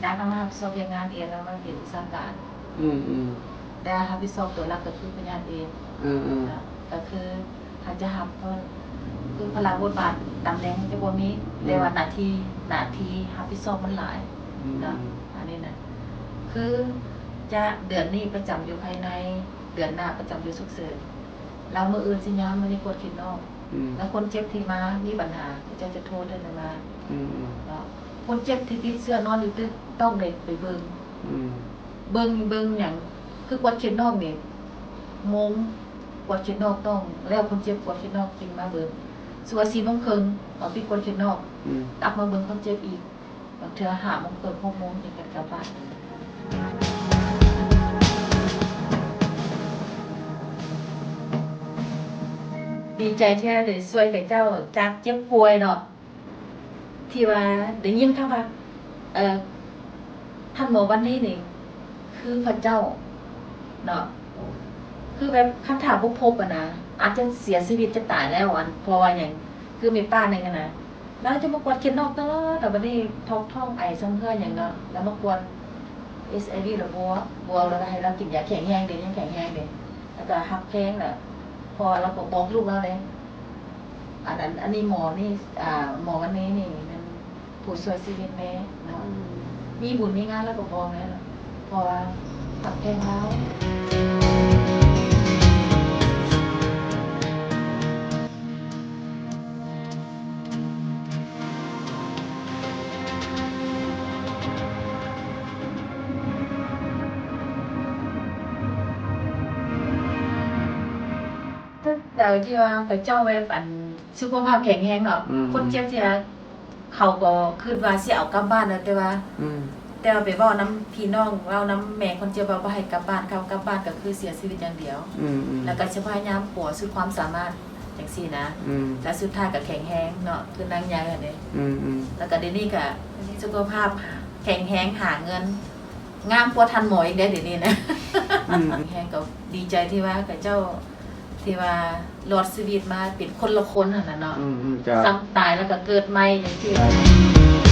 ຈາກນັ້ນມາຮັບຜິດຊອບວຽກງານເອງ ແລ້ວມາເປັນອຸດສາຫະກຳ ອືມໆ ແຕ່ຮັບຜິດຊອບຕົວຫຼັກກໍຄືພະຍາດເອດ ເອີໆ ກໍຄື ຖ້າຈະຮັບ ຄືພາລະບົດບາດຕຳແໜ່ງຈະບໍ່ມີ ອືມ ແຕ່ວ່າໜ້າທີ່ ໜ້າທີ່ຮັບຜິດຊອບມັນຫຼາຍ ອືມ ເນາະ ອັນນີ້ນະ ຄືຈະເດືອນນີ້ປະຈຳຢູ່ພາຍໃນ ເດືອນໜ້າປະຈຳຢູ່ສຸກເສີນ ແລ້ວມື້ອື່ນຊິຍາມມານີ້ກວດເຂດນອກ ອືມ ແລ້ວຄົນເຈັບທີ່ມາມີບັນຫາ ເຂົາເຈົ້າຈະໂທເທື່ອໜຶ່ງວ່າ ອືມໆ ເນາະ ຄົນເຈັບທີ່ຕິດເຊື້ອນອນຢູ່ຕຶກຕ້ອງໄດ້ໄປເບິ່ງ ອືມ ເບິ່ງ ເບິ່ງຫຍັງ ຄືກວດເຂດນອກນີ້ ໂມງກວດເຂດນອກຕ້ອງແລ້ວ ຄົນເຈັບກວດເຂດນອກຈຶ່ງມາເບິ່ງ ສົມມຸດວ່າສີ່ໂມງເຄິ່ງເອົາຕິດກວດເຂດນອກ ອືມ ກັບມາເບິ່ງຄົນເຈັບອີກ ບາງເທື່ອຫ້າໂມງເຄິ່ງ ຫົກໂມງຈັ່ງກັນກັບບ້ານ. ດີໃຈທີ່ໄດ້ຊ່ວຍເຂົາເຈົ້າຈາກເຈັບປ່ວຍເນາະ ທີ່ວ່າໄດ້ຍິນຄຳວ່າ ເອີ ທ່ານໝໍວັນນີ້ນີ້ຄືພະເຈົ້າເນາະ ຄືແບບຄັນຖ້າບໍ່ພົບຫັ້ນນະ ອາດຈະເສຍຊີວິດ ຈະຕາຍແລ້ວ ອັນ ເພາະວ່າຫຍັງ ຄືແມ່ປ້າໜຶ່ງຫັ້ນນະ ລາວຈະມາກວດເຂດນອກຕະຫຼອດ ແລ້ວບັດນີ້ທ້ອງ ທ້ອງໄອຊ່ຳເຮືອຫຍັງເນາະ ແລ້ວມາກວດເອັດໄອວີ ລະບວກ ບວກແລ້ວກໍໃຫ້ລາວກິນຢາແຂງແຮງເດ້ ຍັງແຂງແຮງເດ້ ແລ້ວກໍຮັກແພງ ແລ້ວ ເພາະວ່າລາວກໍບອກລູກລາວເດ້ ອັນ ອັນ ອັນນີ້ໝໍນີ້ ອ່າ ໝໍວັນນີ້ນີ້ແມ່ນຜູ້ຊ່ວຍຊີວິດແມ່ເນາະ ອືມ ມີບຸນມີງານລາວກໍບອກແມ່ນລະ ເພາະວ່າຮັກແພງລາວ. ແຕ່ທີ່ວ່າເຂົາເຈົ້າແບບ ອັນ ສຸຂະພາບແຂງແຮງເນາະ ອືມ ຄົນເຈັບທີ່ວ່າ ເຂົາກໍຄິດວ່າຊິເອົາກັບບ້ານແລ້ວ ແຕ່ວ່າ ອືມ ແຕ່ວ່າໄປເວົ້ານຳພີ່ນ້ອງ ເວົ້ານຳແມ່ຄົນເຈັບວ່າບໍ່ໃຫ້ກັບບ້ານ ຄັນກັບບ້ານກໍຄືເສຍຊີວິດຢ່າງດຽວ ອືມໆ ແລ້ວກໍຊິພະຍາຍາມປົວສຸດຄວາມສາມາດຈັ່ງຊີ້ນະ ອືມ ແລ້ວສຸດທ້າຍກໍແຂງແຮງເນາະ ຄືນາງໃຫຍ່ຫັ້ນເດ້ ອືມໆ ແລ້ວກໍດຽວນີ້ກໍສຸຂະພາບແຂງແຮງ ຫາເງິນງາມກວ່າທ່ານໝໍອີກເດ້ ດຽວນີ້ນະ ອືມ ແຮງກໍດີໃຈທີ່ວ່າເຂົາເຈົ້າ ທີ່ວ່າລອດຊີວິດມາເປັນຄົນລະຄົນຫັ້ນນະເນາະ ອືມໆ ເຈົ້າ ຊ້ຳຕາຍແລ້ວກໍເກີດໃໝ່ຈັ່ງຊີ້.